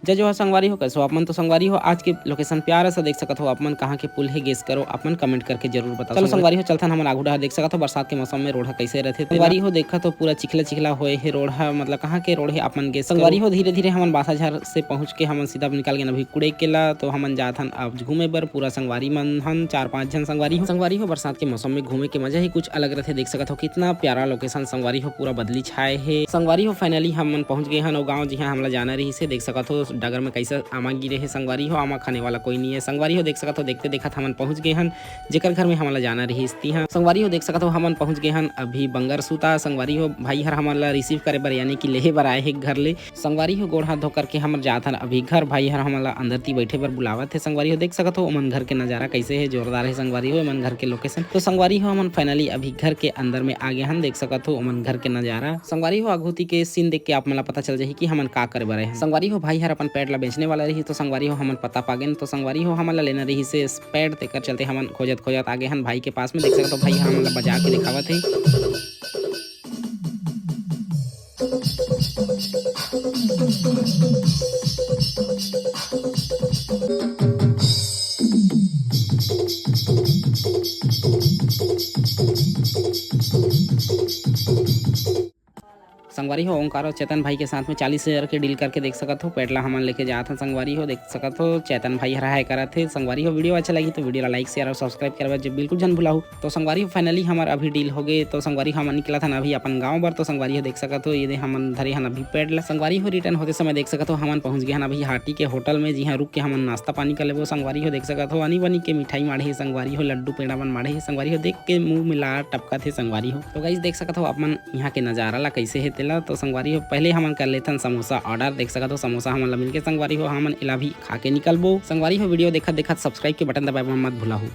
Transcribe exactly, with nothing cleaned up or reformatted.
जय जोहार संगवारी हो, कैसे हो आप मन? तो संगवारी हो, आज के location प्यारा सा देख सकत हो आप मन, कहाँ के पुल हे, guess करो आप मन, comment करके जरूर बताओ। चलो संगवारी हो, चलथन हमन आगू डहर। देख सकत हो बरसात के मौसम में रोड ह कैसे रथे। संगवारी हो, देखत हो पूरा चिखला चिखला होए हे रोड ह, मतलब कहाँ के रोड हे आप मन guess करो। संगवारी हो, धीरे धीरे हमन बासाझार से पहुँच के हमन सीधा निकल गेन अभी कुड़ेकेला। तो हमन जाथन अब घूमे बर, पूरा संगवारी मन हन, चार पाँच झन संगवारी हो। संगवारी हो, बरसात के मौसम में घूमे के मजा ही कुछ अलग रथे। देख सकत हो कितना प्यारा location संगवारी हो, पूरा बदली छाए हे। संगवारी हो, finally हमन पहुँच गए हन ओ गाँव जिहाँ हमला जाना रहिस हे। देख सकत हो डगर में कैसे आमा गिरे हे संगवारी हो, आमा खाने वाला कोई नहीं है संगवारी हो। देख सकत हो, देखते देखत हमन पहुँच गए हन जेकर घर में हमला जाना रहिस तिहाँ। संगवारी हो, देख सकत हो हमन पहुँच गए हन अभी बंगर सूता। संगवारी हो, भाई हर हमन ला receive करे बर यानी कि लेहे बर आए हे घर ले। संगवारी हो, गोड़ हाथ धो करके हमन जात हन अभी घर। भाई हर हमन ला अंदर ती बैठे बर बुलावत हे। संगवारी हो, देख सकत हो ओमन घर के नजारा कैसे हे, जोरदार हे संगवारी हो एमन घर के location। तो संगवारी हो, हमन finally अभी घर के अंदर में आ गए हन। देख सकत हो ओमन घर के नजारा। संगवारी हो, आगू ती के scene देख के आप मन ला पता चल जाही कि हमन का करे बर आए हन। संगवारी हो, भाई हर अपन pad ला बेचने वाला रहिस, तो संगवारी हो हमन पता पा गेन। तो संगवारी हो, हमन ला लेना रहिस हे pad, तेकर चलते हमन खोजत खोजत आ गए हन भाई के पास में। देख सकत हो भाई हर हमन ला बजा के दिखावत हे। संगवारी हो, ओंकार और चेतन भाई के साथ में चालीस हजार के deal करके देख सकत हो, pad ला हमन लेके जात हन। संगवारी हो, देख सकत हो चेतन भाई हर हाय करत हे। संगवारी हो, video अच्छा लगी तो video ला like, share और subscribe करवा जे बिल्कुल झन भुलाहू। तो संगवारी हो, finally हमर अभी deal हो गए। तो संगवारी हो, हमन निकलत हन अभी अपन गाँव बर। तो संगवारी हो, देख सकत हो ये दे हमन धरे हन अभी pad ला। संगवारी हो, return होते समय देख सकत हो हमन पहुँच गए हन अभी हाटी के होटल में, जिहाँ रुक के हमन नाश्ता पानी कर लेबो। संगवारी हो, देख सकत हो आनी बानी के मिठाई माढ़े हे संगवारी हो, लड्डू पेड़ा मन माढ़े हे संगवारी हो, देख के मुँह में लार टपकत हे संगवारी हो। तो guys, देख सकत हो आप मन यहाँ के नजारा ला कैसे हे तेला। तो संगवारी हो, पहले हमन कर लेथन समोसा order। देख सकत हो समोसा हमन ला मिलके। संगवारी हो, हमन एला भी खा के निकलबो। संगवारी हो, video देखत देखत subscribe के button दबाए बर मत भुलाहू।